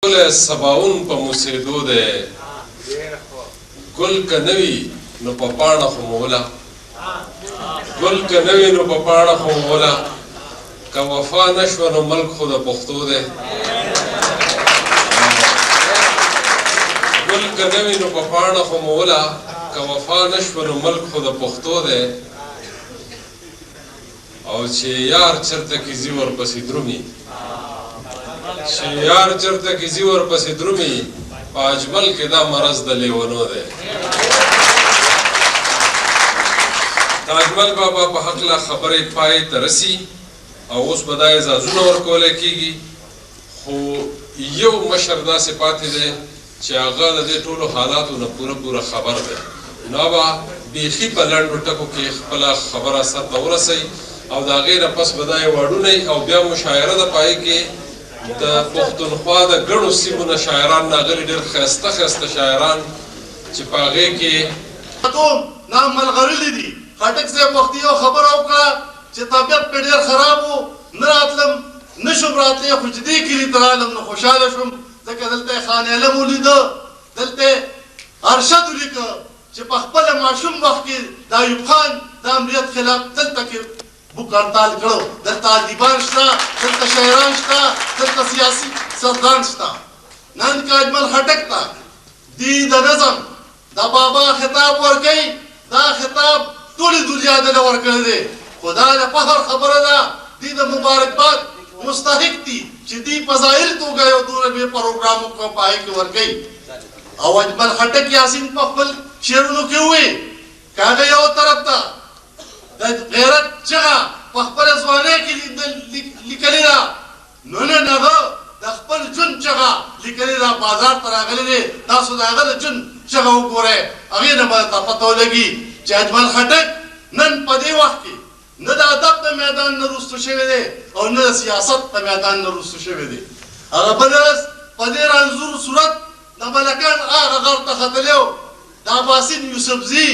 ښکلی سباوون په موسېدو دی. ګل که نه وي نو په پاڼه خو مولا، ګل که نه وي نو په پاڼه خو مولا، که وفا نه شوه نو ملک خو د پښتو دی. ګل که نه وي نو په پاڼه خو مولا، که وفا نه شوه نو ملک خو د پښتو دی. او چې یار چرته کې ځي ورپسې درومي، چې یار چرته کې ځي ورپسې درومي، په اجمل کې دا مرض د لیونو دی. د اجمل بابا په هکله خبرې پای ته رسي او اوس به دا اعزازونه ورکول کېږي، خو یو مشر داسې پاتې دی چې هغه د دې ټولو حالاتو نه پوره پوره خبر دی، نو هغه به بیخي په لنډو ټکو کې خپله خبره سر ته ورسوي او د هغې نه پس به دا ایوارډونه وي او بیا مشاعره ده. په هغې کې د پښتونخوا د ګڼو سیمو نه شاعران راغلي، ډېر ښایسته ښایسته شاعران چې په هغې کې کوم نام ملغرلي دي. خټک صاحب وختي یو خبره وکړه چې طبیعت مې ډېر خراب و، نه راتلم، نه شوم راتلی، خو چې دې کلي ته رالم نو خوشحاله شوم، ځکه دلته یې خان علم ولیده، دلته یې ارشد ولیکه چې په خپله ماشوم وخت کې د ایوب خان د امریت خلاف دلته کې بوک هړتال کړو. دلته ادیبان شته، دلته شاعران شته، دلته سیاسي سردان شته. نن که اجمل خټک ته دی د نظم د بابا خطاب ورکوي، دا خطاب ټولې دنیا دله ورکړی دی، خو دا د فخر خبره ده، دوی د مبارکباد مستحق دي چې دوی په ظاهري توګه یو دومره لوی پروګرام وکړ او په هغې کې ورکوي. او اجمل خټک یاسین په خپل شعرونو کې وویل، که هغه یو طرف ته د غیرت چغه په خپله ځوانۍ کې لیکلې ده، نو نن هغه د خپل ژوند چغه لیکلې ده، بازار ته راغلی دی، تاسو د هغه د ژوند چغه وګورئ، هغې نه به درته پته ولګي چې اجمل خټک نن په دې وخت کې نه د ادب د میدان نه وروسته شوی دی او نه د سیاست د میدان نه وروسته شوی دی. هغه بله ورځ په دې رنځور صورت د ملکنډ هغه غر ته ختلی و، د اباسین یوسفزي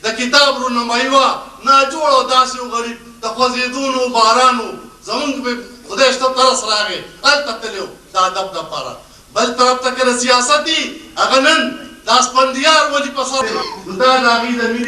د کتاب رونمايي وه، ناجوړ او داسې و غریب، د خوځېدو نه و، باران و، زمونږ پرې خدای شته ترس راغی، هلته تللی و د ادب لپاره. بل طرف ته که د سیاست وي، هغه نن د اسفندیار ولي په سر دی، نو دا د هغوی د مینې.